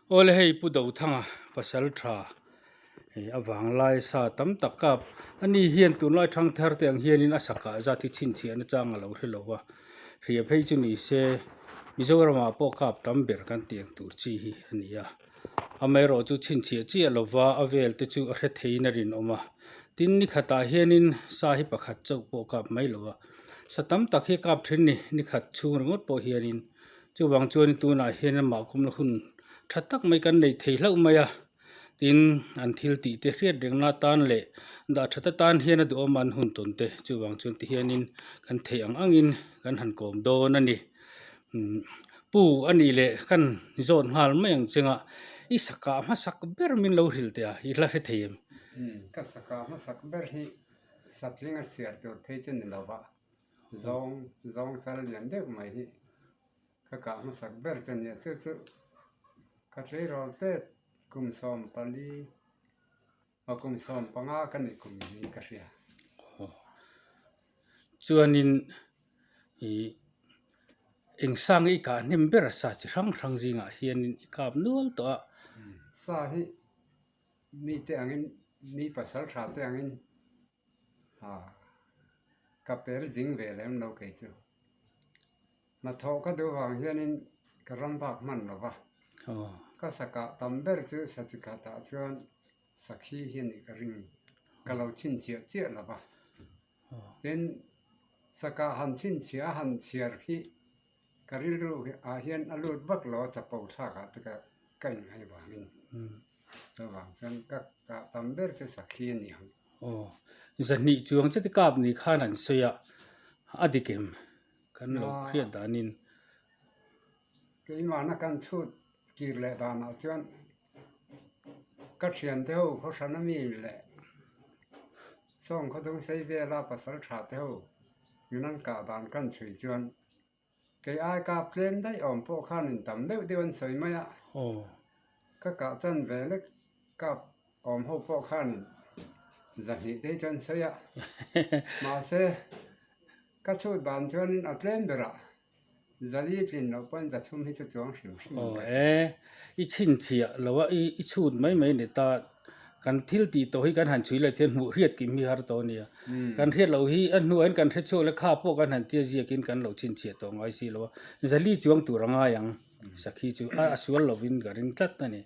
Awle hei Pu Dothanga pasal tha hei a vanglai sa tam tak kap ani hian tunlai thang thar te ang hianin a sakah zat hi chhinchhiah na chang a lo hre lo a hria phei chu ni se Mizoramah pawh kap tam ber kan tih ang tur chi hi a ni a amaherawh chu chhinchhiah chiah lova a vel te chu a hre theiin a rinawm a tin ni khatah hianin sa hi pakhat chauh pawh kap mai lo a sa tam tak hi a kap then ni ni khat chhung ringawt pawh hianin. Chuvang chuan tunah hian amah kumna hun tha tak mai kan neih thei hlauh mai a, tin an thil tih te hriat rengna atan leh dah that atan hian a duhawm an hun tawn te chuvang chuan ti hianin kan theih ang angin kan han kawm dawn a ni. Umm pu a nih leh kan zawt nghal mai ang chengah i sakah hmasak ber min lo hrilh teh a, i hla hre thei em? Umm ka sakah hmasak ber hi satling a chhiar tur phei chu ni lo va. Zawng zawng chal lian deuh mai hi ka kah hmasak ber chu a nia chu chu ka tleirawl tep kum 14 aw kum 15 ka nih kum niin ka hria. Chuanin ih eng sang i kah hnem ber a sa chi hrang hrang zingah hianin i kap nual tawh a. Sa hi mite angin mi pasal tha te angin. Ka per zing ve lem lo kei chu. Hnathawh ka duh vang hianin ka ram bak hman lo va. Ka sakah tam ber chu sachi khatah chuan sakhi hi a nih ka ring. Ka lo chhinchhiah chiah lo va. Tin, sakah han chhinchhiah a han chhiar hi ka rilru ah hian a lut vak lo a chapo thlakah te ka inngai vangin. Chuvang chuan ka kah tam ber chu sakhi a ni ang. Aw, zahnih chuang cheti kap ni khan an sawi a, a dik em? Kan lo hriat danin. Keimahna kan chhut kir leh danah chuan ka thiante ho khawhran ami leh sawng khawdung sei vela pasal tha te ho min an kah dan kan chhui chuan Kei ai kap tlem daih awm pawh khanin tam deuh deuh an sawi mai a, ka kah chan ve lek kap awm ho pawh khanin zahnih te hi chuan sawi a, mahse ka chhut dan chuanin a tlem berah zali tlin loh pawhin zachhum hi chu chuang hrim hrim an kai. Aw e, i chhinchhiah lo a, i chhut mai mai ni ta. Kan thil tih tawh hi kan han chhui leh thian hmuh hriat kim hi har tawh a nia. Kan hriat loh hi a hnuaiin kan hre chhuak leh kha pawh kan han tia ziakin kan lo chhinchhiah tawh ngai si lo a. Zali chuang tur a ngai ang sakhi chu a a sual lovin ka ring tlat a ni.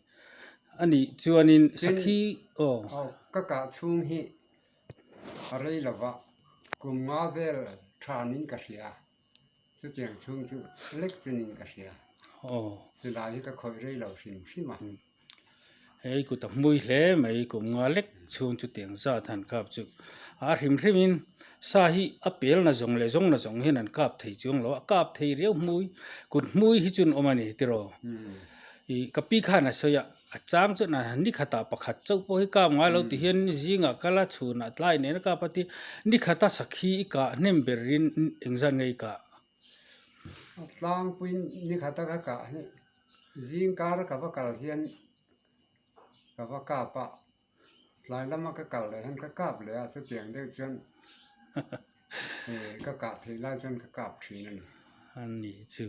A nih chuanin sakhi aw. Aw ka kah chhung hi a rei lova kum nga vel thanin ka hria. Chutiang chhung chu lek chunin ka hria. Silai hi ka khawih rei lo hrim hrim a. Hei kut a hmui hle mai kum nga lek chhung chutiang zat han kap chu a hrim hrim in sa hi a pel na zawng leh zawng na zawng hian an kap thei chuang lo a kap thei riau hmui kut hmui hi chu an awm a ni tiraw ih ka pi khan a sawi a a chang chuan a ni khatah pakhat chauh pawh hi kap ngai lo ti hian zingah kal a chhunah tlai nen a kap a ti ni khata sakhi i kah hnem berin engzat nge i kah. A tlangpuiin ni khata ka kah hi Zing kar ka va kal hian ka va kap a, tlai lama ka kal leh hian ka kap leh a, chutiang deuh chuan ka kah theih lai chuan ka kap thin a ni. A ni chu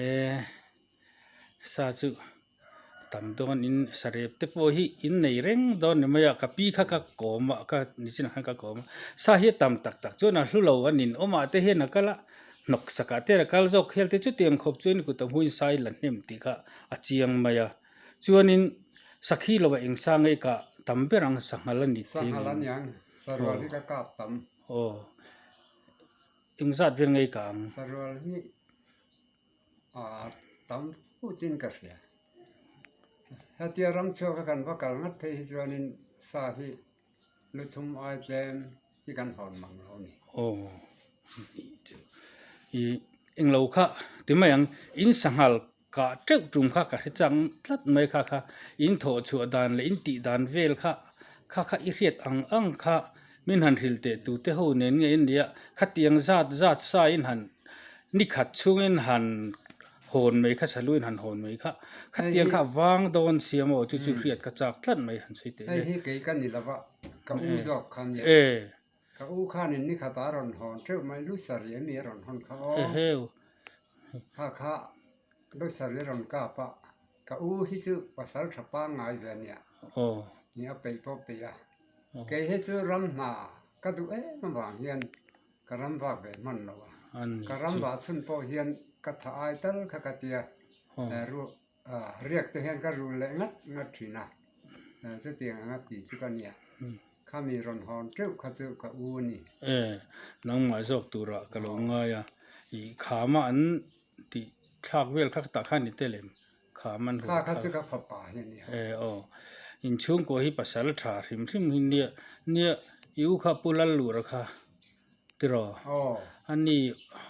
e sa chu tam dawn in sarep te pawh hi in nei reng dawn ni mai a, ka pi kha ka kawm a ka nichinah khan ka kawm a, sa hi a tam tak tak chuan a hlu lo a nin awmah te hian a kal a. Hnawk sakah te a kal zawk hial te chutiang khawp chuan kut a hmuin sai la hnem tih kha a chiang mai a. Chuanin sakhi lo a eng sa ngei kah tam ber ang sanghal a ni thei Sanghal a niang, sarual hi ka kap tam. Aw, eng zat vel ngei kah ang? Sarual hi a tam futin ka hria. Hetia ramchhuak a kan va kal ngat phei hi chuanin sa hi Lu thum ai tlem hi kan hawn mang lo a ni. Aw chu i englo kha ti mai ang in sanghal kah teuh tum kha ka hre chang tlat mai kha kha in thawh chhuah dan leh in tih dan vel kha kha kha i hriat ang ang kha min han hrilh teh tu te ho nen nge in nia khatiang zat zat sa in han ni khat chhungin han Hawn mai kha saluin han hawn mai kha khatiang kha vang dawn sia maw chu chu hriat ka chak tlat mai han sawi teh le. Hei hi kei ka ni lova ka u zawk kha nia. Ka u khanin ni khat a rawn hawn teuh mai Lusari ami a rawn hawn kha aw. Kha kha Lusari a rawn kap a. Ka u hi chu pasal tha pangngai ve a nia. Aw. Ni a peih pawh peih a. Kei hi chu ram hna ka duh em avang hian ka ram vak ve hman lo a. Ka ram vah chhun pawh hian ka tha ai tal kha ka tia. Riak te hian ka rul leh ngat ngat thin a. Chutiang anga ti chu ka nia. Khami rawn hawn teuh kha chu ka u a ni. E, nangmah zawk turah ka lo ngai a. Ih khama an tih thlak vel kha tah khan ni tel em? Kham an Kha kha chu ka fapa hi a nia. E aw. Inchhungkaw hi pasal tha hrim hrim hi nia nia i u kha Pu Lallura kha tiraw? Aw. A ni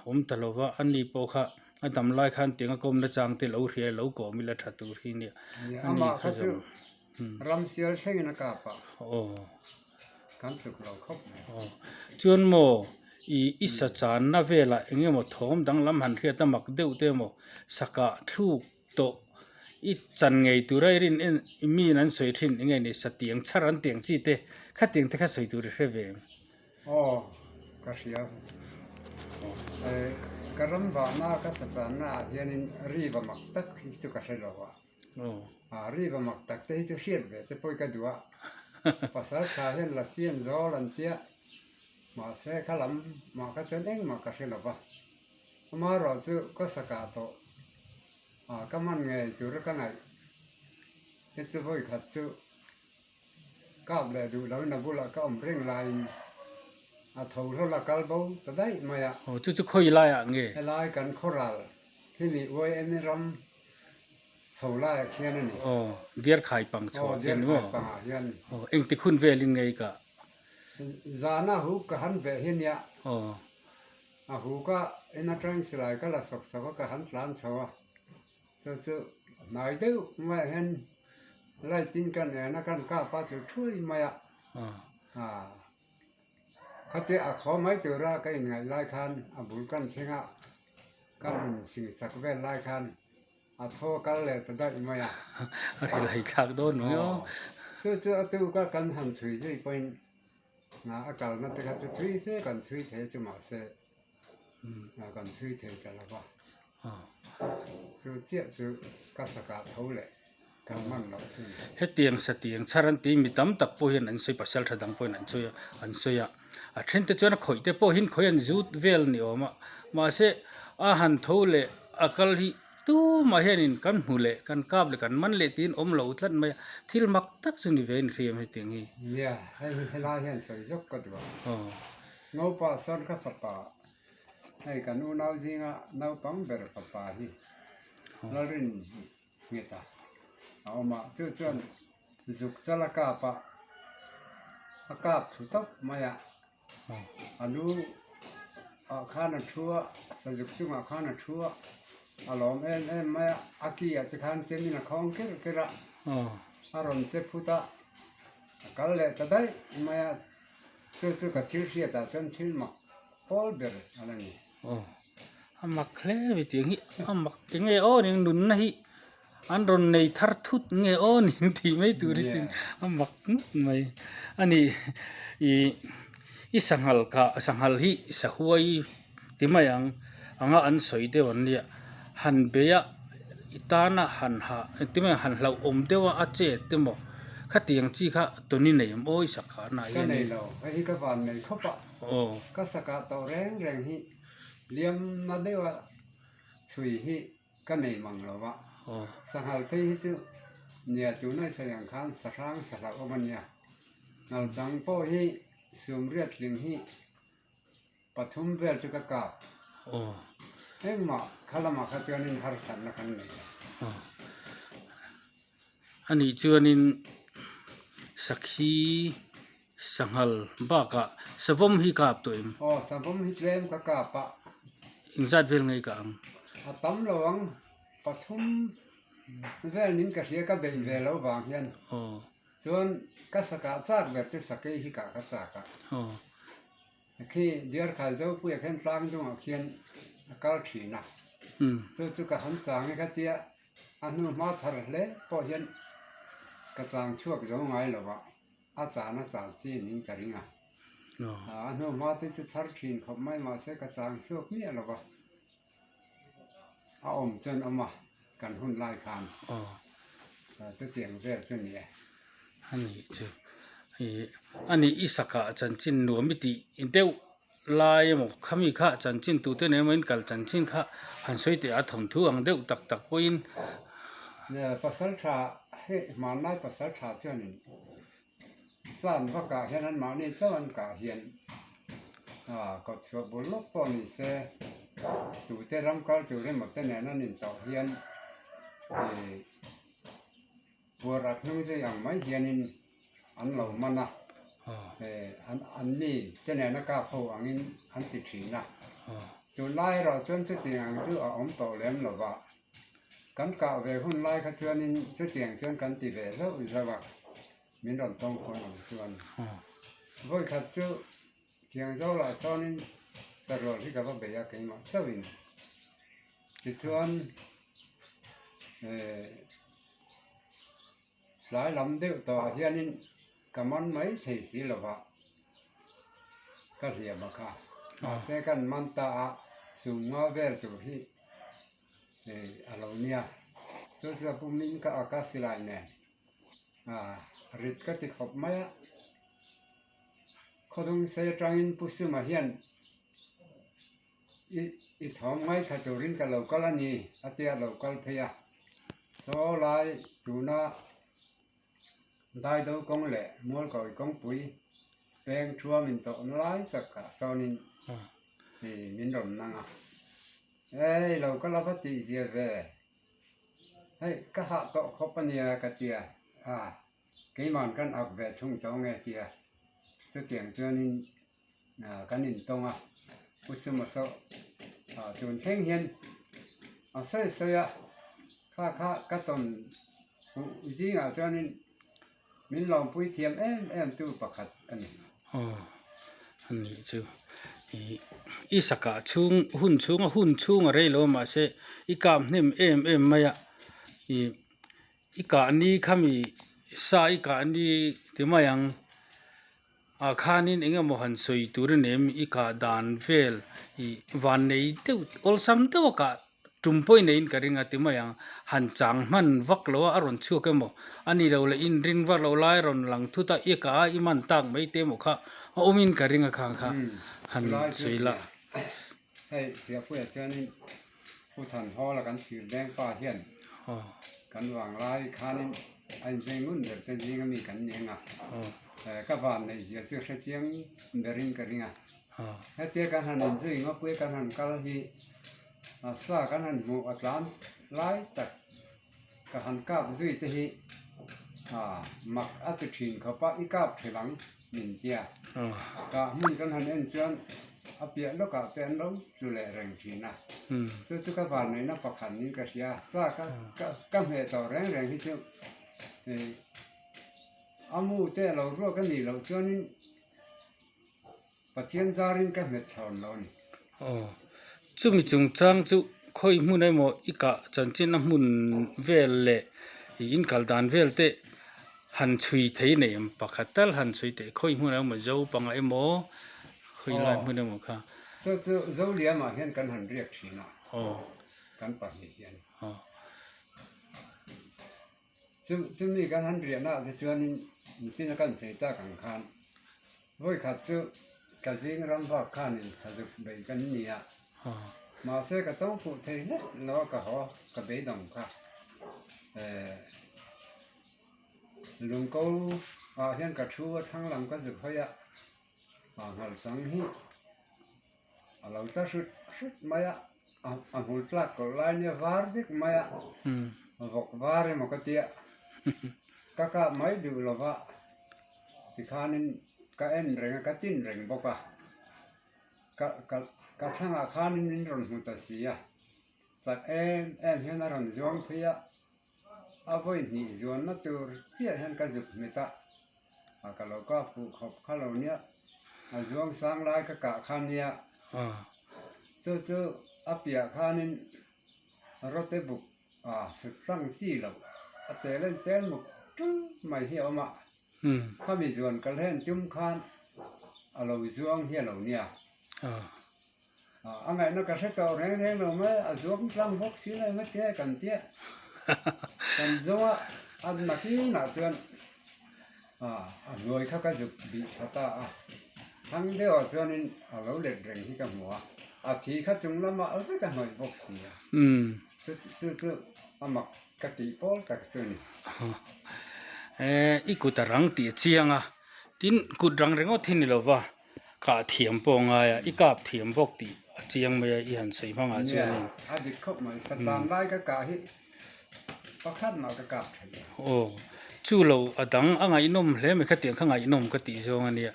awm ta lo va, a ni pawh kha a dam lai khan tiang a kawmna chang te lo hria lo kawm ila tha tur hi nia. Nia A ni amah kha kha chu zawng. Ram sial thlengin a kap a. Aw. Kan tluk lo khawp mai. Aw. Chuan maw i i sa channa velah eng emaw thawm danglam han hriat a mak deuh te emaw sakah thluk tawh i chan ngei tura i rin en i miin an sawi thin eng nge ni sa tiang chhar an tiang chi te khatiang te kha sawi tur i hre ve em? Aw ka hria. Ka ram vahna ka sa channa ah hianin riva mak tak hi chu ka hre lo a. A riva mak tak te hi chu hriat ve che pawi ka duh a, pasal tha hian la siam zawl an tia, mahse kha lam mah kha chuan engmah ka hre lo va, amaherawh chu ka sakah tawh a ka man ngei tura ka ngaih hi chu vawi khat chu Kap leh duh lo in a bulah ka awm reng laiin a tho hlawl a kal bo ta daih mai a. Aw chu chu khawi laiah nge? Helai kan khawral khi ni YM ram chho laiah khian a ni. Aw Diarkhai pang chhoah khian maw? Aw Diarkhai pangah hian. Aw engti khun velin nge i kah? Zana hu ka han veh hi nia. Aw. A hu ka en atangin silai ka la sawk chho a ka han tlan chho a. Chu chu hnai deuh maiah hian light in kan en a kan kap a tlu thui mai a khatia a khaw mai tura ka inngaih lai khan a bul kan thleng a kan insing sak vel lai khan a thaw kal leh ta daih mai a. A hrilhai thlak dawn mai aw. Chu chu a tuka kan han chhui zui pawhin a kalna te kha chu thui hle kan chhui thei chu mahse. Kan chhui thei ta lo va, chu chiah chu ka sakah tho leh kan hman loh chu ni. Hetiang satiang chhar an tih mi tam tak pawh hian an sawi pasal tha dang pawhin an sawi a an sawi a, a then te chuan a khawih te pawh hin khawih an zut vel ni awm a, mahse a han tho leh a kal hi tumah hianin kan hmu leh kan kap leh kan man leh tiin awm lo tlat mai a, thil mak tak chu ni ve in hriam hetiang hi. Nia, hei hi helai hian sawi zawk ka duh a. Naupa sawn ka fapa, hei kan unau zinga naupang ber fapa hi Lalrin nghet a, a awm a, chu chuan zuk chal a kap a, a kap thlu tawp mai a, a lu ah khan a thu a, sazuk chungah khan a thu a, a lawm em em mai a, a ki ah te khan chemin a khawng kerh kerh a, a rawn che phut a, a kal leh ta daih mai a. Chu chu ka thil hriatah chuan thil mak pawl ber a la ni. Aw, a mak hle mai tiang hi, a mak eng nge aw ning nunna hi an rawn nei thar thut nge aw ning tih mai tur hi chu a mak ngawt mai a ni. Ih i sanghal kah sanghal hi sahuai ti mai ang anga an sawi deuh an nia han bei a i tana han ha engti mai han hlauhawm deuh a a chet emaw khatiang chi kha tawni nei awm aw i sakah nah hian ka nei lo hei hi ka van nei khawp a aw ka sakah tawh reng reng hi liam na deuh a chhui hi ka nei mang lo va aw sanghal phei hi chu nia tuna i sawi ang khan sahrang sahlauhawm a nia nalchang pawh hi sumriat tling hi. Pathum vel chu ka kap. Aw. Engmah kha lamah kha chuanin harsatna kan nei lo. Aw. Anih chuanin sakhi sanghal bakah savawm hi kap tawh em? Aw, savawm hi tlem ka kap a. Engzat vel ngei ka ang? A tam lo ang. Pathum vel nin ka hria ka beih ve lo vang hian. Aw. Chuan ka sakah chak ber chu sakei hi kah ka chak a. Aw. Khi Diarkhai Zopuia khian tlang dungah khian a kal thin a, chu chu ka han chang e khatia a hnu hma thar hle pawh hian ka chang chhuak zo ngai lo a, a chan a chal chi niin ka ring a. A hnu hma te chu thar thin khawp mai mahse ka chang chhuak miah lo va, a awm chuan awm a kan hun lai khan. Chutiang vel chu ni e. A nih chu. Ih a nih i sakah chanchin nuam i tih deuh lai emaw khami kha chanchin tute nen emaw in kal chanchin kha han sawi teh a thawnthu ang deuh tak tak pawhin. Nia pasal tha hei hmanlai pasal tha chuanin san vakah hian anmahni chauh an kah hian kawtchhuah bul lawk pawh ni se tute ram kal tur emaw te nen an intawh hian ih Puar a hnung zui ang mai hianin an lo man a, an mi te nena kap ho angin an ti thin a. Tunlai erawh chuan chutiang ang chu a awm tawh lem lo va, kan kah ve hun lai kha chuanin chutiang chuan kan ti ve zauh zauh a, min rawn tawng hawn ang chuan. Vawikhat chu Thiangzawlah chuanin sarual hi ka va bei a keimah chauhin. Tichuan eh tlai lam deuh tawhah hianin ka man mai thei si lova ka hliam a kha. Mahse kan man ta a sum nga vel tur hi eh a lo nia. Chu chu a pumin ka ak a silai nen ah rit ka ti khawp mai a. Khawdung sei atangin Pu Suma hian I i thawm ngaithla turin ka lo kal a ni a tia lo kal phei a. Saw lai tuna Daido kawng leh Mualkawi kawngpui peng thuam in tawhna lai takah sawnin i min rawn nang a. Ei lo kal a va tih zia ve. Hei ka hah tawh khawp a nia ka tia a. Keiman kan ak ve thung tawh nge tia chutiang chuanin kan intawng a, Pu Suma saw tun thleng hian a sawi sawi a, kha kha ka tawn huh zingah chuanin min lawmpui thiam em em tu pakhat a ni. Aw a nih chu ih i sakah chhung hun chhunga hun chhung a rei lo a mahse i kap hnem em em mai a ih. I kah ni khami sa i kah ni ti mai ang ah khanin eng emaw han sawi tur a ni em i kah dan vel ih van nei deuh awlsam deuh a kah tum pawh i neiin ka ring a ti mai ang han chang hman vak lo a a rawn chhuak emaw a ni lo leh inring vak lo lai a rawn lang thut a i kah a i man tak mai te emaw kha a awmin ka ring a khang kha han sawi la. Hei Siapuia chuanin Pu Thanhawla kan thir deng pa hian kan vang lai khanin a inzei ngun ber te zinga mi kan ni ang a, ka van neih zia chu hre chiang berin ka ring a. Hetia kan han inzui ngawpui kan han kal hi sa kan han hmuh a tlan lai tak ka han kap zui te hi mak a ti thin khawp a, i kap thelh ang. Min tia. Kah hmun kan han en chuan a piah lawkah te an lo tlu leh reng thin a. Chu chu ka vanneihna pakhat niin ka hria. Sa ka ka hmeh tawh reng reng hi chu ih a mu te a lo ruak a nih loh chuanin Pathian zarin ka hmet thlawn lo a ni. Aw, chumi chungchang chu khawi hmun emaw i kah chanchin a hmun vel leh ih in kal dan vel te han chhui thei nei em pakhat tal han chhui teh khawi hmun emaw zo panga emaw khawi lai hmun emaw kha. Chu chu Zoliamah hian kan han riak thin a, kan pahnih hian. Chu chumi kan han riahnaah te chuanin nichina kan chei tak ang khan vawikhat chu ka zing ram vak khanin sazuk bei kan ni a, mahse ka tawng fuh thei hlek lo a ka haw ka beidawng kha eh lungko ah hian ka thu a thlang lam ka zuk hawi a, ah nghal chang hi. A lo tla hrut hrut mai a, a hmul tlak kawlh lai nia var vek mai a, vawk var emaw ka tia, ka kap mai duh lo va, tikhanin ka en reng a, ka tin reng bawk a, ka ka ka thlangah khanin min rawn hmu ta si a, chak em em hian a rawn zuang phei a, a vawi hnih zuanna tur chiah hian ka zuk hmet a. A ka lo kap huh khawp kha lo nia, a zuang sang lai ka kah kha nia. Chu chu a piah khanin rawte buk a sut tlang chi lo, a tel en tel muk tul mai hi a awm a. Khami zuan kal hen tum khan a lo zuang hi a lo nia. A ngaihna ka hre tawh reng reng lo mai, a zuang tlang bawk si lo emaw tia kan tia. Kan zawng a. A nakinah chuan a hnuai kha ka zuk bih tha ta a, thlang deuhah chuanin a lo let reng hi ka hmu a, a thi kha chung lamah vek a hnawih bawk si a, chu chu chu a mak ka tih pawl tak chu a ni. I kut a rang tih a chiang a, tin kut rang ringawt hi ni lo va, kah thiam pawh a ngai a, i kap thiam bawk tih a chiang mai a, i han sawi hmangah chuanin. Nia, a dik khawp mai, satlan lai ka kah hi Pakhat mah ka kap thei lo. Aw, chu lo a dang a ngaihnawm hle mai khatiang kha ngaihnawm ka tih zawng a nia.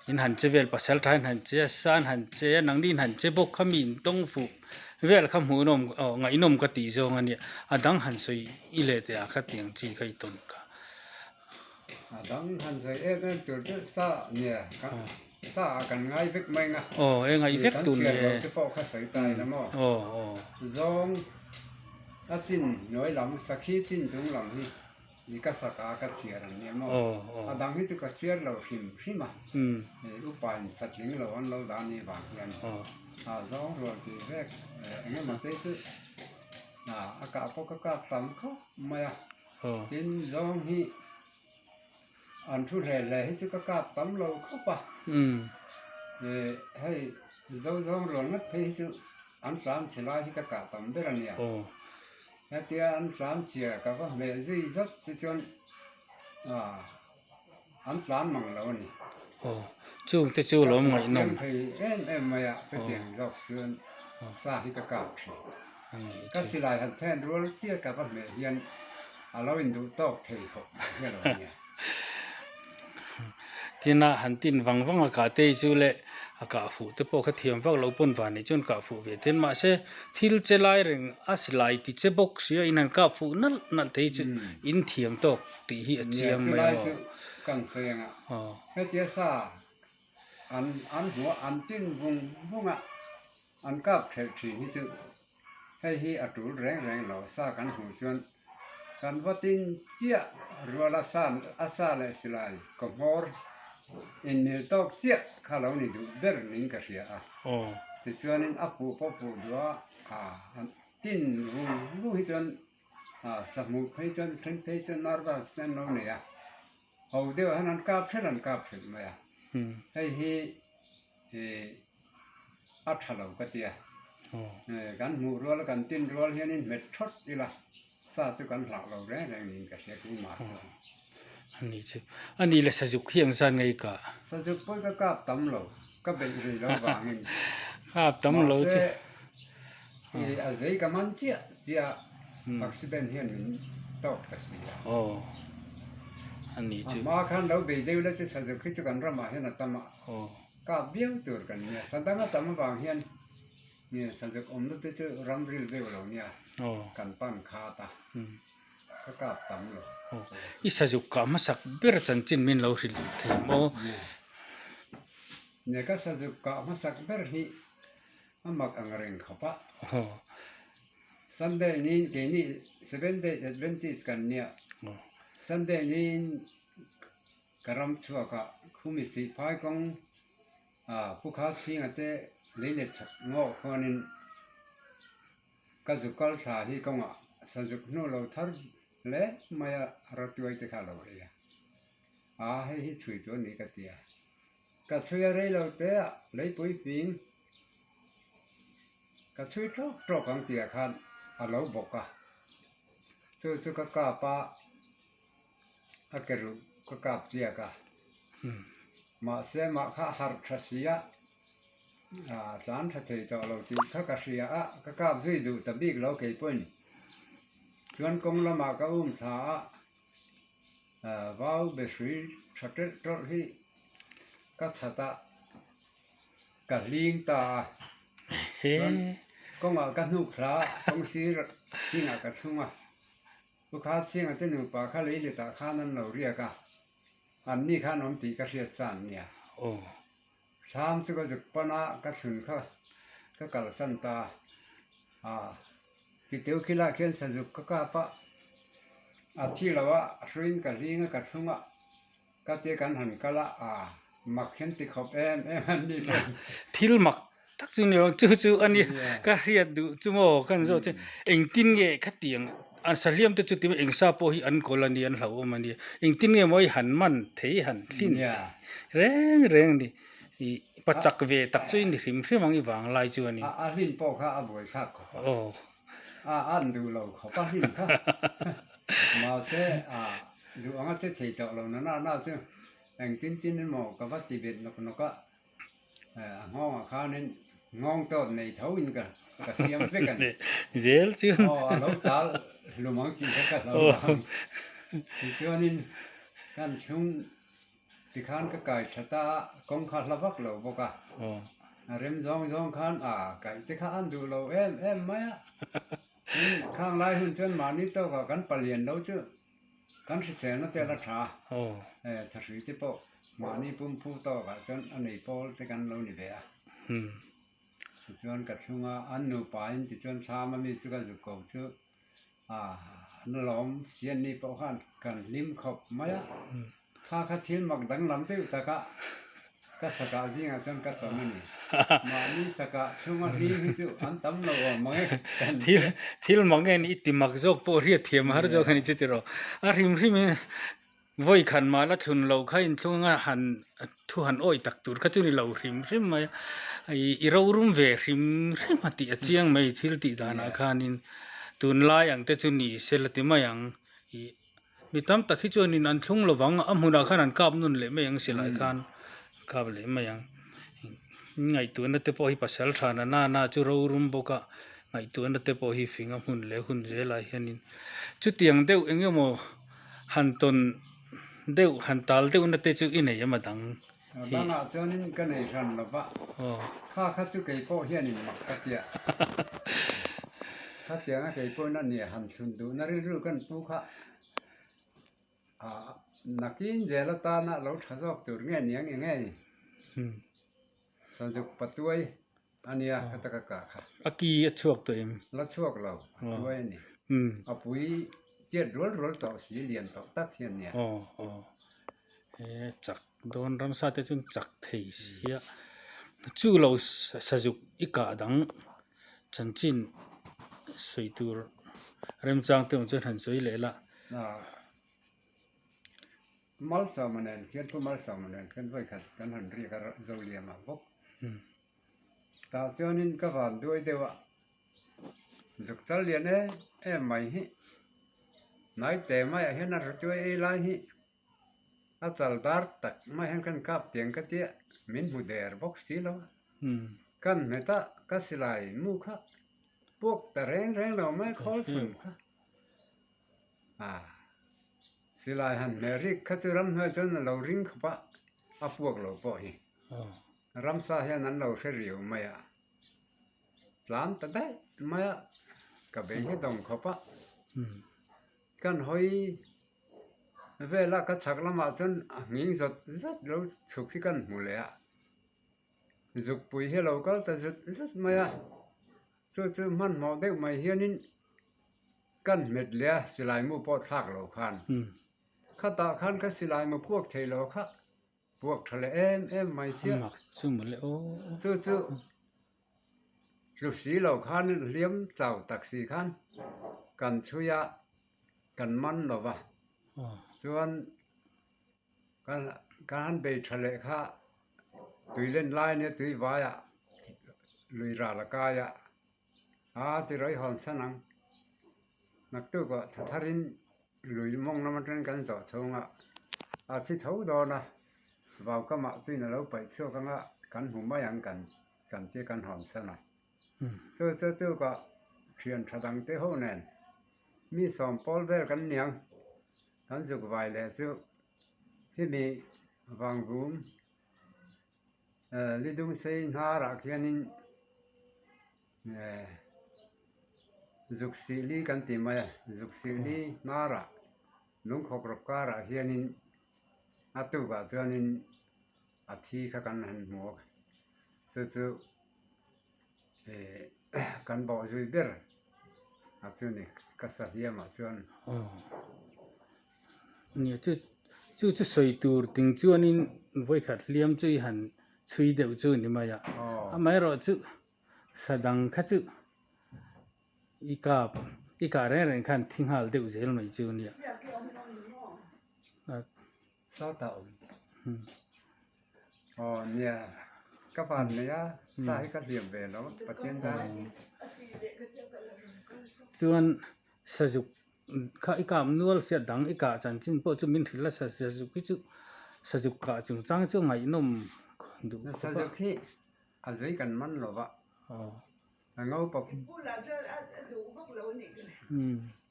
In han che vel pasal tha in han che a, sa in han che a, nangni in han che bawk kha mi in tawng fuh vel kha hmuhnawm aw ngaihnawm ka tih zawng a nia. A dang han sawi i leh teh ah khatiang chi kha i tawn kha. A dang han sawi em em tur chu sa nia ka sa ah kan ngai vek mai nga. Aw e ngaih vek tur nia. Kan chhiar lo te pawh kha sawi ta ila maw. Aw aw. Zawng a chin hnuai lam sakhi chin chung lam hi i ka sak a ka chhiar ang nia maw. Aw aw. A dang hi chu ka chhiar lo hrim hrim a. Upa in satling lo an lo dah ni vang hian. Aw. A zawng rual tih vek eng emaw te chu a kah pawh ka kap tam khawp mai a. Tin, zawng hi an thu hle hle hi chu ka kap tam lo khawp a. Hei zo zawng rual ngat phei hi chu an tlan chhe lai hi ka kah tam ber a nia. Hetia an tlan chhia ka va hmeh zui zawt chu chuan an tlan mang lo a ni. Chung te chu lawm ngaihnawm. Ka thei em em mai a, chutiang zawk chuan sa hi ka kap thin. Ka silai han then rual chiah ka va hmeh hian a lo induh tawk thei khawp mai hian a lo nia. Tin a han tin vang vang a kah te chu leh a kah fuh te pawh kha thiam vak lo pawn van nih chuan kah fuh ve ten mahse thil che lai reng a silai ti che bawk sia in han kah fuh nalh nalh thei chu in thiam tawk tih hi a chiang mai a maw. Nia chulai chu kan sawi ang a hetia sa an an hmuh a an tin vung vung a An kap thelh thin hi chu hei hi a tul reng reng lo, sa kan hmuh chuan kan va tin chiah rual a sa a sa leh silai kaw hmawr inmil tawk chiah kha lo ni duh ber ning ka hria a. Tichuanin a puh pawh puh duh a, an tin vung vung hi chuan sahmuh phei chuan then phei chuan nervous te an lo nei a, ho deuh ah hian an kap thelh an kap thelh mai a, hei hi Ih a tha lo ka ti a, kan hmuh rual a kan tin rual hianin hmet thawt ila sa chu kan hlauh lo reng reng niin ka hria keimah chuan. Ani chu ani le sazuk hi ang zan ngei ka. Sazuk pawh ka kap tam lo, ka beih rih lo vangin. Kap tam lo chu. Mahse ih a zei ka man chiah chiah a accident hian min tawk ta si a. Aw ani chu. A hma khan lo bei deuh la chu sazuk hi chu kan ramah hian a tam a. Kap viau tur kan nia, sadang a tam avang hian nge sazuk awmna te chu ram ril deuh lo nia kan pan khat a, ka kap tam lo. I sazuk kah hmasak ber chanchin min lo hrilh thei maw? Nge ka sazuk kah hmasak ber hi a mak ang reng khawp a. Sunday niin keini Seventh Day Adventist kan nia, Sunday niin Ka ram chhuakah khumi sih phai kawng a pu kha chhinga te lei leh chhak ngawh khuanin ka zuk kal thla hi kawngah sazuk hnu lo thar hle mai a ratuai te kha a lo ei a, a hei hi chhui tur a ni ka ti a, ka chhui a rei lo te ah leipui fing ka chhui tawk tawk ang tih ah khan a lo bawk a, chu chu ka kap a. A ke ruh ka kap tliak a, mahse mah kha a harh tha si a, a tlan tha thei tawh lo tih kha ka hria a, ka kap zui duh ta bik lo kei pawhin. Chuan kawng lamah ka um thla a, vau be hrui tha telh tawlh hi ka chhat a, ka hling ta a, chuan kawngah ka hnuk thla a, kawng sir thingah ka thlung a. Pu kha Chhinga te nupa kha lei letah khan an lo riak a, an ni khan awm tih ka hriat sa an nia. Thlam chu ka zuk pan a, ka thlun kha ka kalsan ta a, titeu khilai khian sazuk ka kap a, a thi lo a, hruiin ka hling a, ka thlung a, ka tia kan han kal a, a mak hian ti khawp em em an ni pawh. Thil mak tak chu ni lo, chu chu a nia ka hriat duh chu maw kan zawh chu engtin nge khatiang. a sahliam te chu ti mai eng sa pawh hi an kawl a ni an hlauhawm a ni engtin nge maw i han man thei han hlin reng reng a ni ih pa chak ve tak chu i ni hrim hrim ang i vang lai chu a ni. A hlin pawh kha a buai thlak khawp a, a an duh lo khawp a hlin kha mahse a duh anga che thei tawh lo na na na chu engtin tin emaw ka va ti bet nawk nawk a. A nghawngah khanin nghawng tawt nei tho in ka ka siam vek a ni. Zel chu. Aw a lo tal hlum ang tih kha ka hlo ang. Tichuanin kan thlung tikhan ka kai tha ta a, kawng kha hla vak lo bawk a. A rem zawng zawng khan a kaih te kha an duh lo em em mai a. Tin khang lai hun chuan mahni tawkah kan palian lo chu Kan hriselna te la tha e, thahrui te pawh mahni pumphu tawkah chuan a nei pawl te kan lo ni ve a. Tichuan ka thlung a, an nupain tichuan thlam a mi chu ka zuk ko chu a an lawm sianni pawh khan kan hlim khawp mai a. Kha kha thil mak danglam deuh taka ka sakah zingah chuan ka tawn a ni. Mahni sakah chhunga hling hi chu an tam lo awm mang e kan ti. Thil mak nge ni i ti mak zawk pawh hriat thiam har zawk a ni chu tiraw. A hrim hrim in vawi khan mah la thlun lo kha inthlung anga han thu han awih tak tur kha chu ni lo hrim hrim mai a. I rorum ve hrim hrim a tih a chiang mai thil tih danah khanin tunlai ang te chu ni se la ti mai ang. Mi tam tak hi chuanin an thlung lovang a hmunah khan an kap nun leh mai ang silai khan kap leh mai ang ngaihtuahna te pawh hi pasal tha na nana chu rorum bawk a ngaihtuahna te pawh hi fing a hmun leh hun zelah hianin chutiang deuh eng emaw han tawn deuh han tal deuh na te chu i nei em a dang A dangah chuanin ka nei hran lo va, kha kha chu kei pawh hianin mak ka tia. Khatianga kei pawhin a nia han thlun duhna rilru kan pu kha a nakin zel atana lo tha zawk tur nge niang eng nge ni? Sazuk patuai a nia kha taka kah kha. A ki a chhuak tawh em? La chhuak lo, a tuai a ni. A pui tiat rual rual tawh si lian tawh tak hian nia. Aw aw he chak dawn ramsa te chuan chak thei sia chu lo sazuk i kah dang chanchin sawi tur remchang te awm chuan han sawi leh la. Malsawma nen khian thu Malsawma nen khian vawi khat kan han riak a Zoliam ah bawk. Tah chuanin ka van duai deuh a, zuk chal lian em em mai hi hnai te maiah hian a rutuai ei lai hi a chal dar tak mai hian kan kap tiang ka tia min hmu der bawk si lo a, kan hmet a ka silai mu kha puak ta reng reng lo mai khawl thum kha. Silai han hmeh rik kha chu ramhnuai chuan a lo ring khawp a, a puak lo pawh hi. Ramsa hian an lo hre riau mai a, tlan ta daih mai a, ka bei hi dawng khawp a. Kan hawi vela ka chhak lamah chuan a hming zawt zawt lo chhuk hi kan hmu leh a, zukpui hi a lo kal ta zut zut mai a, chu chu hmanhmawh deuh mai hianin. Kan hmet leh a silai mu pawh thlak lo khan khatah khan ka silai mu puak thei lo kha puak tha leh em em mai sia chu chu tlu si lo khan hliam chau tak si khan kan chhui a kan man lo va chuan ka han bei tha leh kha tui len lai nia tui vaiah lui ral a kai a. A ti rawi hawn san ang. Naktuk ah tha tharin lui mawng lam atangin kan zawh chhung a, a thi tho dawn a, vau kamah chuin a lo paih chhuak anga kan hmu mai ang kan kan tia kan hawn san a. Chu chu tukah thian tha dang te ho nen mi sawm pawl vel kan niang kan zuk vai leh chu himi vangvum Lidung sei hnarah khianin zuk sih li kan tih mai a zuk sih li hnarah lungkhawk rawp karah hianin a tukah chuanin a thi kha kan han hmu a chu chu kan bawh zui ber a chu ni ka sahliamah chuan. Nia chu chu chu sawi tur ting chuanin vawikhat hliam chu i han chhui deuh chu ni mai a amaherawh chu sa dang kha chu i kap. I kah reng reng khan thi nghal deuh zel mai chu nia. Sawtah awm. Aw nia ka van nei a, sa hi ka hliam ve lo Pathian zar. Chuan sazuk kha i kap nual sia dang i kah chanchin pawh chu min hrilh a sazuk hi chu sazuk kah chungchang chu ngaihnawm duh khawp a. Sazuk hi a zei kan man lo va. Ngopa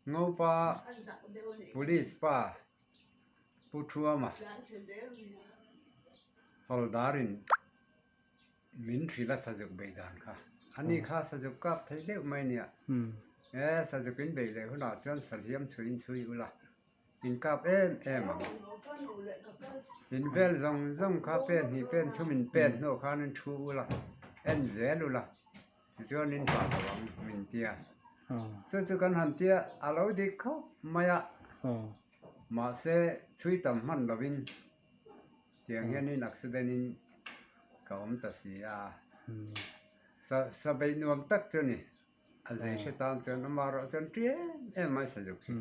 Ngopa Police pa Pu Thuama Hawldarin min hrilh a sazuk bei dan kha. Ani kha sazuk kap thei deuh mai nia. E sazuk in bei leh hunah chuan sahliam chhuiin chhui ula in kap em em ang. In vel zawng zawng kha pen hnih pen thum in pen hnuah khan in thu ula en zel ula tichuan in hah lo ang min tia. Chu chu kan han tia a lo dik khawp mai a. Mahse chhui tam hman lovin tiang hianin accident in ka awm ta si a. Sa sa beih nuam tak chu a ni. A zei hre tan chuan amaherawh chuan ṭi em em mai sazuk hi.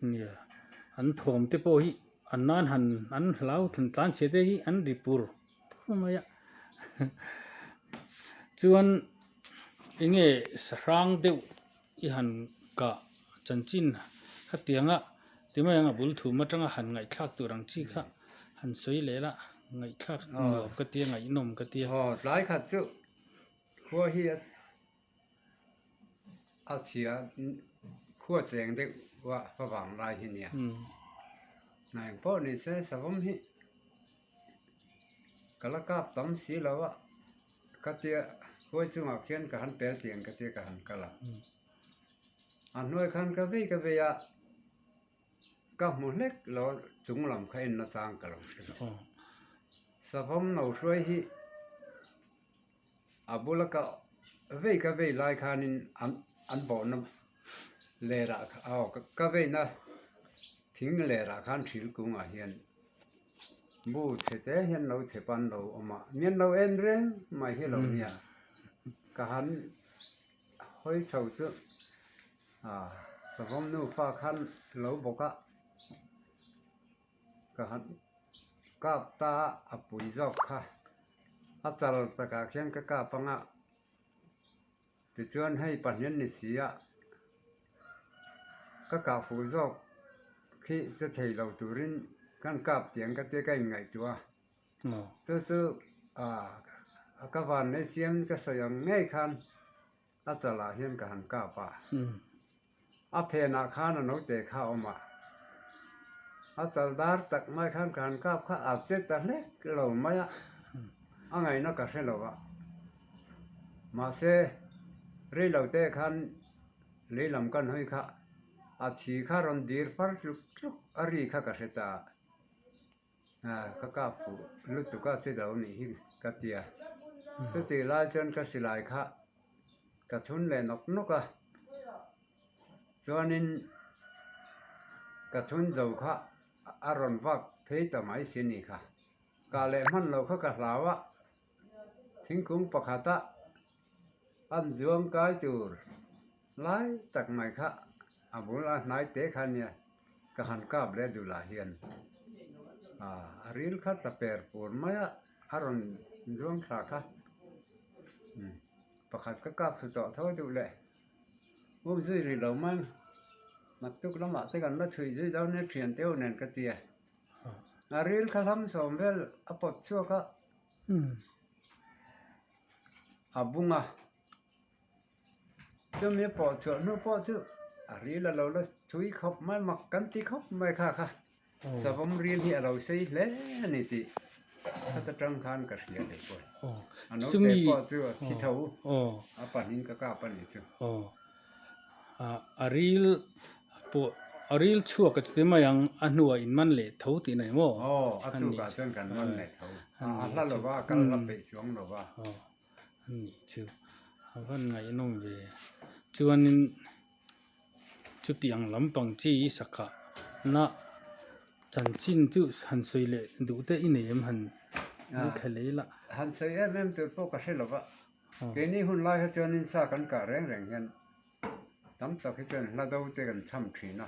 Nia, an thawm te pawh hi an nan han an hlau than tlan chhe te hi an ri pur pur mai a. Chuan enge sahrang deuh i han kah chanchin khatianga timai anga bul thum atanga han ngaihthlak tur ang chi kha han sawi leh la ngaihthlak nuam ka tia ngaihnawm ka tia. Aw tlai khat chu khua hi a chhia khua cheng deuh a favang lai hi nia hna eng pawh ni se savawm hi ka la kap tam si lo a. Ka tia huai chungah khian ka han pel tiang ka tia ka han kal a. A hnuai khan ka vei ka vei a, ka hmu hlek lo chung lam kha en nachang ka lo hre lo. Savawm no hruai hi a bula ka vei ka vei lai khanin an an bawhna lerah aw ka veina thing lerah khan thil kungah hian Bu chhe te hian lo chhe pan lo awm a, mian lo en reng mai hi lo nia. Ka han hawi chho chu ah savawm nufa khan lo bawk a, ka han kap ta a pui zawk kha a chal takah khian ka kap ang a, tichuan hei pahnian ni si a ka kah fuh zawk khi che thei lo turin kan kap tiang ka tia ka inngaihtuah a chu chu ah ka van nei siam ka sawi ang ngei khan a chalah hian ka han kap a a phenah khan a naute kha a awm a a chal dar tak mai khan ka han kap kha a che ta hlek lo mai a a ngaihna ka hre lo a mahse reilote khan lei lam kan hawi kha a thi kha rawn dir far tluk tluk a ri kha ka hre ta a ka kap fuh lutuk a che lo nih hi ka ti a chutih lai chuan ka silai kha ka thun leh nawk nawk a chuanin ka thun zo kha a rawn vak phei ta mai si ni kha kah leh hman loh kha ka hlau a thingkung pakhata an zuang kai tur lai tak mai kha a bul a hnai te kha nia ka han kap leh duh lah hian ah a ril kha tla per pur mai a a rawn zuang thla kha pakhat ka kap thlu tawh tho duh leh um zui rih lo mai naktuk lamah te kan la chhui zui dawn nia thian te ho nen ka ti a a ril kha hlam sawm vel a pawt chhuak a. A bung a chumi pawh chhuah hnu pawh chu a ril a lo la thui khawp mai mak kan ti khawp mai kha kha savawm ril hi a lo sei hle a ni tih heta tang khan ka hria leh pawh a naute pawh chu a thi tho a pahnih ka kap a nih chu. A ril pawh a ril chhuak a chuti mai ang a hnuah in man leh tho tih nei maw? Aw a tukah chuan kan man leh tho a hla lo va a kal la peih chuang lo va. Aw a nih chu a van ngaihnawm ve chuanin chuti ang lampang chi i sakah na chanchin chu han sawi leh duh te i nei em han thla leh ila. Han sawi em em tur pawh ka hre lo va. Keini hun lai kha chuanin sa kan kah reng reng hian tam tak hi chuan hla do che kan cham thin a.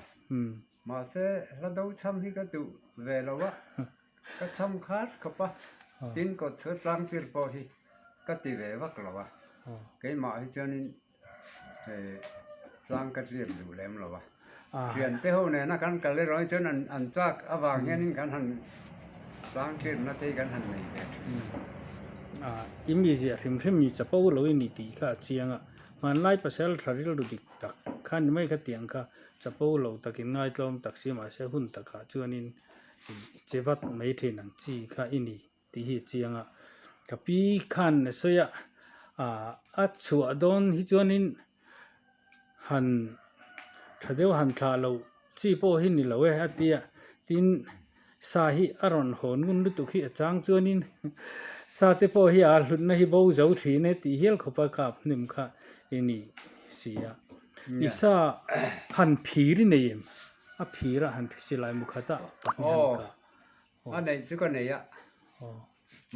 Mahse hla do cham hi ka duh ve lo a, ka cham khat khawp a, tin kawt chhuat tlang tir pawh hi ka ti ve vak lo a. Keimah hi chuanin tlang ka clear duh lem lo a thiante ho nena kan kal erawh hi chuan an chak avang hianin kan han tlang clear na te hi kan han nei ve thin a i mi ziah hrim hrim mi chapo lo i ni tih kha a chiang a hmanlai pasal tha rilru dik tak kha ni mai kha tiang kha chapo lo takin ngaitlawm tak si mahse hun takah chuanin che vat mai thin ang chi kha i ni. Tih hi a chiang a, ka pi khan a sawi a, ah a chhuah dawn hi chuanin han tha deuh han thlah loh chi pawh hi ni lo e a ti a, tin sa hi a rawn hawn ngun lutuk hi a chang chuanin sa te pawh hi a hlutna hi bo zo thin e tih hial khawp a kap hnem kha i ni si a, i sa han phir i nei em? A phir a han silai mu khat a pahnih han kah. A neih chu ka nei a,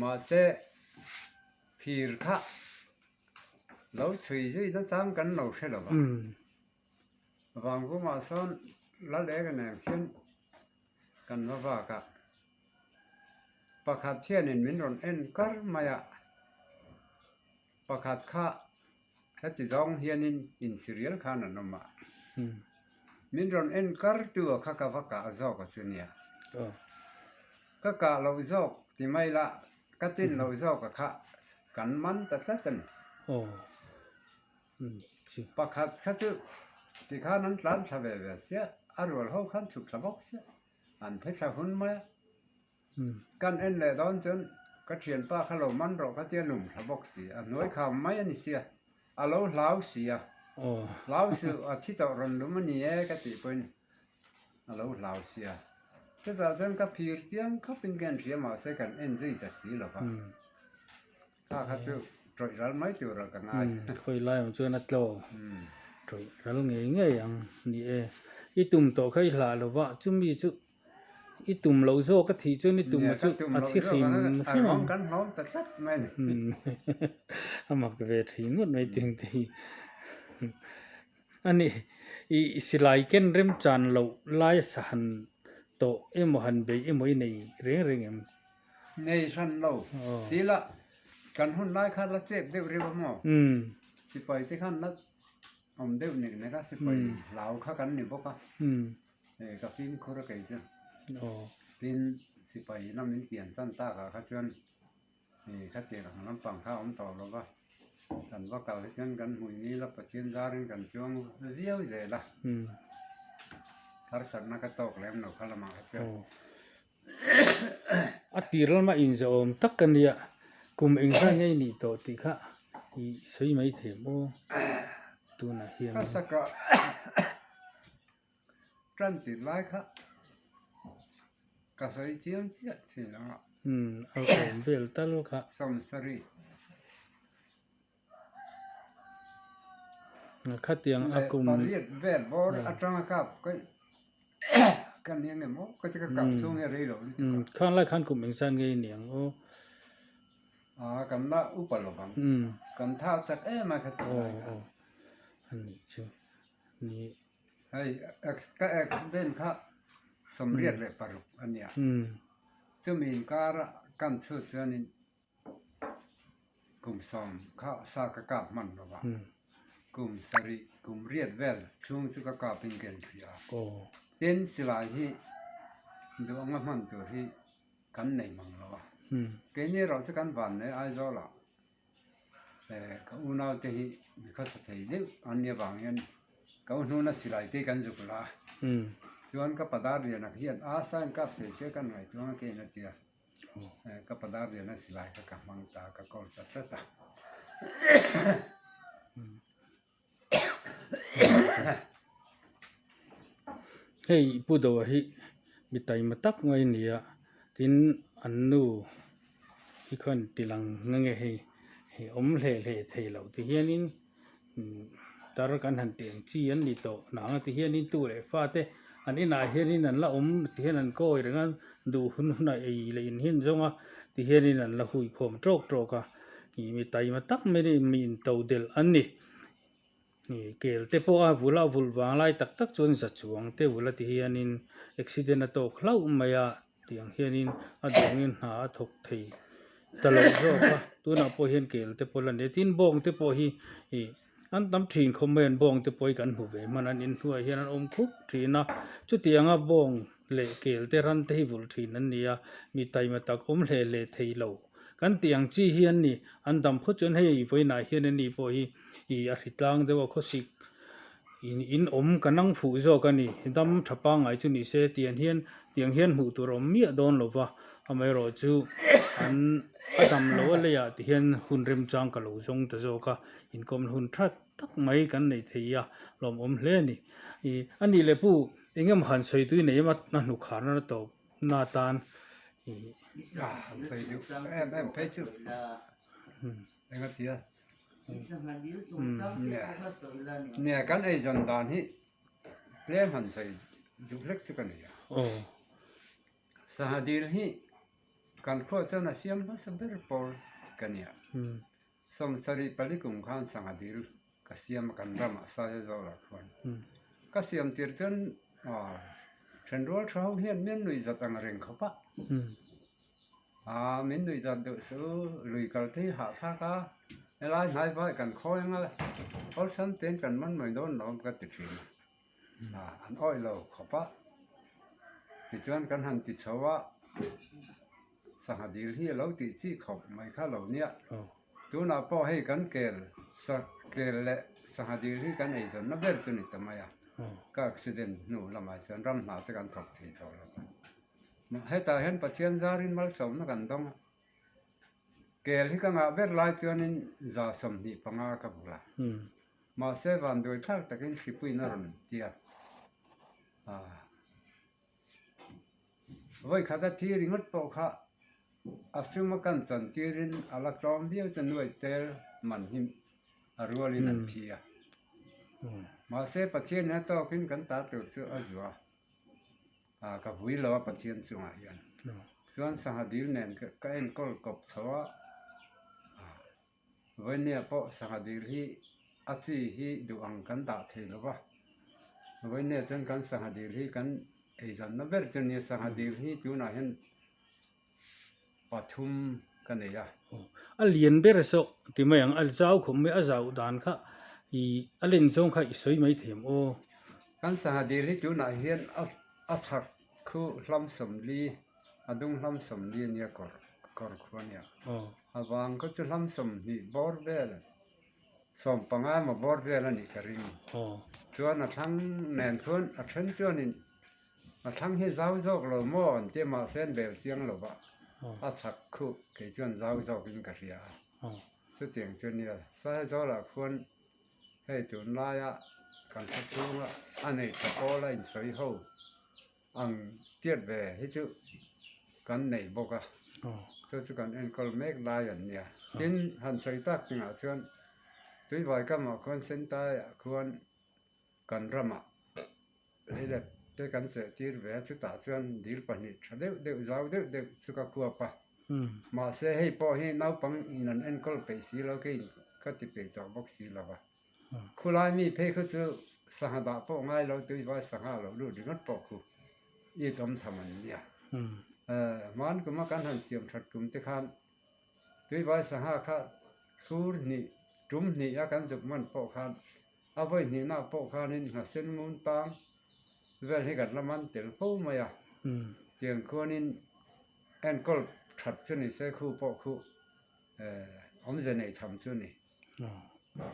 mahse phir kha lo chhui zui nachang kan lo hre lo va. Vangvumah sawn la leh ka nen khian kan va vak a, pakhat hianin min rawn en kar mai a, pakhat kha heti zawng hianin insirial khan an awm a, min rawn en kar tu a kha ka va kah zawk a chu nia, ka kah loh zawk ti mai la ka chin loh zawk a kha kan man ta tlat a ni. Pakhat kha chu tikhan an tlan thla ve ve sia, a rual ho khan chhuk thla bawk sia, an phe thla hun mai a. Kan en leh dawn chuan ka thianpa kha lo man rawh kha tia lum tha bawk si a, hnuai kham mai a ni sia, a lo hlau si a, hlau suh a thi tawh rawn lum a ni e ka tih pawhin a lo hlau si a, chutah chuan ka phir chiang khawpin ka inhria mahse kan en zui ta si lo va, kha kha chu tawih ral mai turah ka ngai. Khawi lai ang chuan a tlaw tawih ral ngei ngei ang ni e, i tum tawh kha i hlah lo va chumi chu I tum loh zawk a thih chuan i tum a chu a thi hrim hrim ang. Kan hlawm ta tlat mai ni. A mak ve thin ngawt mai tiang te hi. Ani i silai ken remchan loh lai a sa han tawh emaw han beih emaw i nei reng reng em? Nei hran lo. Tila kan hun lai khan la chep deuh reuh a maw? Sipai te khan la awm deuh nek nek a sipai hlau kha kan ni bawk a. Hei ka fimkhur a kei chu. Tin sipai ina min pian chan tak ah kha chuan hei khatiang ang lampang kha a awm tawh lo va, kan va kal hi chuan kan hmui ngil a Pathian zarin kan chuang viau zel a, harsatna ka tawk lem lo kha lamah kha chuan. A tir lama inzawm tak a nia, kum engzah nge i nih tawh tih kha i sawi mai thei maw tunah hian. Ka saka. Tan tir lai kha ka sawi chiang chiah thin a. Umm a awm vel tal kha. Sawmsarih. Khatiang a kum. Pariat vel bawr atanga kap ka ka nia nge maw ka chu ka kap chhung hi a rei lo lutuk a. Umm khang lai khan kum engzat nge i ni ang aw. Aa kan la upa lo vang. Kan tha chak em a khati lai kha. Aw aw a nih chu ni. Hei ka accident kha 86 a nia. Chumi inkara kan chhut chuanin kum 10 kha sa ka kap hman lo va. Kum 7 kum 8 vel chhung chu ka kapin ka inhria a. Tin silai hi duh anga hman tur hi kan nei mang lo a. Keini erawh chu kan van nei Aizawlah. Ka unau te hi mi khawsa thei deuh an nih avang hian ka u hnuna silai te kan zuk la a, chuan ka padar lian ah hian a sign kap thei che kan ngaihtuah ang a keiin a ti a, ka padar lian a silai kha ka hmang ta a ka kawl ta tlat a. Hei Pu Doa hi mi taima tak mai a ni a, tin an nu hi khan ti lang nge nge hei hei awm hleh hleh thei loh ti hianin tar kan han tih ang chi an ni tawh nang a ti hianin tu leh fa te an inah hianin an la awm ti hian an kawi reng a duh hun hunah ei leh in hin zawng a ti hianin an la hui khawm tawk tawk a. Ih mi taima tak mai ni mi into delh an ni. Ih kel te pawh a vul a vulh vang lai tak tak chuan za chuang te vul a ti hianin accident a tawk hlauh mai a tiang hianin a duangin hna a thawk thei ta lo zawk a tunah pawh hian kel te pawh la nei a tin bawng te pawh hi ih an tam thin khawp mai an bawng te pawh hi kan hmu ve hman a an inhnuaiah hian an awm khup thin a chutianga bawng leh kel te ran te hi vulh thin an ni a mi taima tak awm hle hle thei lo. Kan tih ang chi hi an ni. An dam phawt chuan hei vawiinah hian ani pawh hi ih a hritlang deuh a khawsik in in awm ka nang fuh zawk a ni. Dam tha pangngai chu ni se tiang hian tiang hian hmuh tur a awm miah dawn lo va. Amaherawhchu an a dam lo a leiah ti hian hun remchang ka lo zawng ta zawk a. Inkawmna hun tha tak mai kan nei thei a lawmawm hle a ni. Ih a nih leh pu eng emaw han sawi tui nei em a hnuk harna na tawp. Na tan ih. Han sawi duh em em phei chu eng a tia. Nia kan ei zawn dan hi tlem han sawi duh hlek chu ka nei a. Sangha dil hi kan khuah chuan a siam hmasa ber pawl ka nia. Sawmsarih pali kum khan sangha dil ka siam a kan ramah Saia Zawlah khuan ka siam tir chuan thenrual tha ho hian min nuih zat ang reng khawp a, aa min nuih zat deuh chu lui kal te hi hahthlak a, helai hnai vai kan khawi anga awlsam tein kan man mai dawn lo ka ti thin a, an awih lo khawp a, tichuan kan han ti chho a. Sangha dil hi a lo tih chi khawp mai kha lo nia. Tunah pawh hei kan kel kel leh sangha dil hi kan ei zawnna ber chu ni ta mai a. Ka accident hnu lamah chuan ram hna te kan thawk thei tawh lo va. Hetah hian Pathian zarin malsawmna kan dawng a. Kel hi ka ngah ber lai chuanin 125 ka bul a. Mahse vanduai thlak takin hripuiin a rawn ti a. Vawi khat a thi ringawt pawh kha a suma kan chan tirin a la tlawm viau chu nuai tel man hi a rualin an thi a. Mahse Pathian hian tawkin kan ta tur chu a zuah a, ka vui lo a Pathian chungah hian. Chuan sangha dil nen ka enkawl kawp chho a. Vawinia pawh sangha dil hi a chi hi duh ang kan dah thei lo va, vawinia chuan kan sangha dil hi kan eizawnna ber chu a nia, sangha dil hi tunah hian pathum ka nei a. A lian ber zawk ti mai ang, a zau khawp mai, a zauh dan kha ih a len zawng kha i sawi mai thei ang aw. Kan sangha dil hi tunah hian a chhak khu hlam 40 a dung hlam 40 a nia kawr kawr khu a nia. A vang kha chu hlam 20 bawr vel, 15 emaw bawr vel a nih ka ring. Chuan a thlang nen khuan a then chuanin a thlang hi zau zawk lo maw an tia mahse an bel chiang lo va, a chhak khuh kei chuan zau zawkin ka hria a. Chutiang chu nia, Saizawlah khuan hei tunlaia kan khaw chhunga a nei tha pawl a insawi ho. Ang tiat ve hi chu kan neih bawk a, chu chu kan enkawl mek lai an nia. Tin, han sawi tak tingah chuan Tuivai kamah khuan Sentaiah khuan kan ramah leilet te kan cheh tir ve a, chutah chuan dil pahnih tha deuh deuh zau deuh deuh chu ka khuap a. Mahse hei pawh hi naupang in an enkawl peih si lo kei ka ti peih tawh bawk si lo va. Khulai mi phei kha chu sangha dah pawh ngai lo tuivai sangha lo lut ringawt pawh khu it awm tham an nia. Hman kuma kan han siam that kum te khan tuivai sangha kha thlur hnih tum hnih a kan zuk man pawh khan a vawi hnihna pawh khanin nghasen ngun tang vel hi kan la man tel fo mai a. Tiang khuanin enkawl that chu ni se khu pawh khu awmze nei tham chu ni.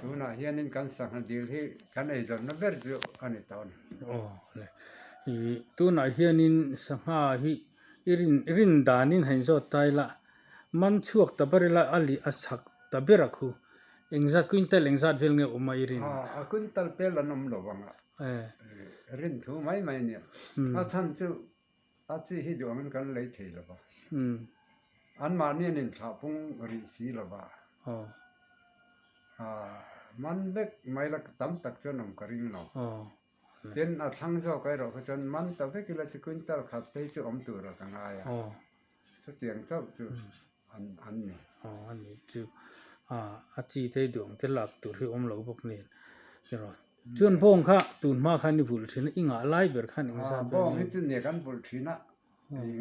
Tunah hianin kan sangha dil hi kan eizawnna ber chu a ni tawh a ni. Aw le. Ih tunah hianin sangha hi i rin rin danin han zawt ta ila man chhuak ta ber ila a li a chhak ta ber a khu. Engzat quintal engzat vel nge awm a i rin? A quintal pel an awm lo ang a. Rin thu mai mai a nia. A chhan chu a chi hi duh angin kan lei thei lo va. Anmahni an inthlah pung rih si lo va. Man vek mai la tam tak chuan awm ka ring lo. Tin, a thlang zawk erawh kha chuan man ta vek ila chu quintal khat phei chu awm tur a ka ngai a. Chutiang chauh chu an ni. Aw a ni chu. A chi te duh ang te lak tur hi awm lo bawk nen erawh chuan bawng kha tun hma khan i vulh thin a i ngah lai ber khan eng zat vel nge? Bawng hi chu nia kan vulh thin a,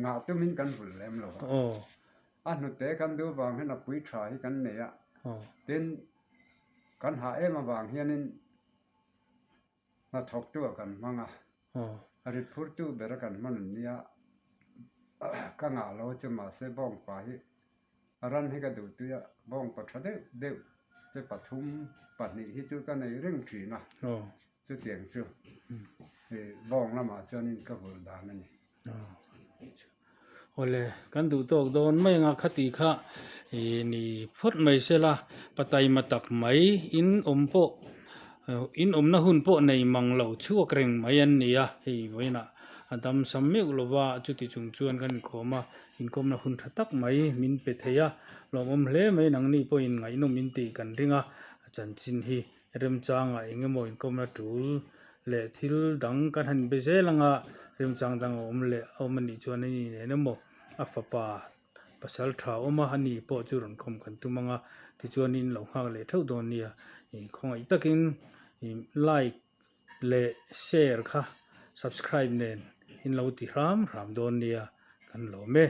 ngah tumin kan vulh lem lo a. A hnute kan duh vang hian a pui tha hi kan nei a, tin kan hah em avang hianin Hnathawktu ah kan hmang a, a rit phurtu ber a kan hman an nia, ka ngah lo chu mahse bawngpa hi a ran hi ka duh tui a, bawngpa tha deuh deuh te pathum pahnih hi chu ka nei reng thin a, chutiang chu bawng lamah chuanin ka vulh dan a ni. Awle kan duh tawk dawn mai anga khati kha ih ni phawt mai sela pataima tak mai in awm pawh in awmna hun pawh nei mang lo chhuak reng mai an ni a hei vawiinah a dam sam meuh lo va chuti chung chuan kan inkawm a inkawmna hun tha tak mai min pe thei a lawmawm hle mai nangni pawhin ngaihnawm in tih kan ring a chanchin hi Remchangah eng emaw inkawmna tul leh thil dang kan han be zel anga remchang dang a awm leh a awm anih chuan a ni nen emaw a fapa pasal tha awm a ani pawh chu rawn kawm kan tum anga tichuanin lo nghak leh theuh dawn nia ih khawngaih takin ih like leh share kha subscribe nen in lo ti hram hram dawn nia kan lawm e.